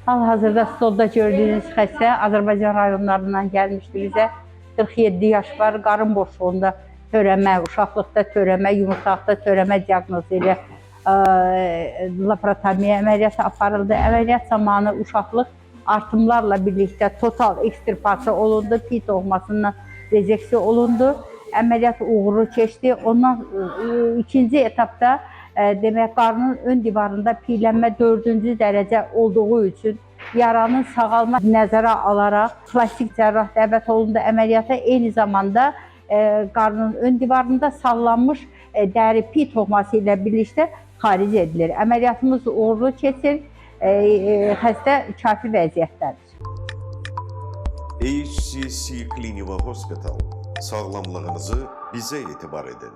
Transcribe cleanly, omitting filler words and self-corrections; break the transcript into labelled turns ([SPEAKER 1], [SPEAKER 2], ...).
[SPEAKER 1] Hal-hazırda stolda gördüyünüz xəstə Azərbaycan rayonlarından gəlmişdi bizə. 47 yaş var, qarın boşluğunda törəmə, uşaqlıqda törəmə, yumurtalıqda törəmə diaqnozu ilə laparotomiya əməliyyatı aparıldı. Əməliyyat zamanı uşaqlıq artımlarla birlikdə total ekstirpasiya olundu, pi doğmasından rezeksiya olundu. Əməliyyat uğurlu keçdi. Ondan ikinci etapda demək qarnın ön divarında piylənmə dördüncü dərəcə olduğu üçün yaranın sağalma nəzərə alaraq plastik cərrah dəvət olundu əməliyyata. Eyni zamanda qarnın ön divarında sallanmış dəri pi toxuması ilə birlikdə xaric edilir. Əməliyyatımız uğurlu keçir. Xəstə kafi vəziyyətdədir.
[SPEAKER 2] HCC Clinical Hospital. Sağlamlığınızı bize itibar edin.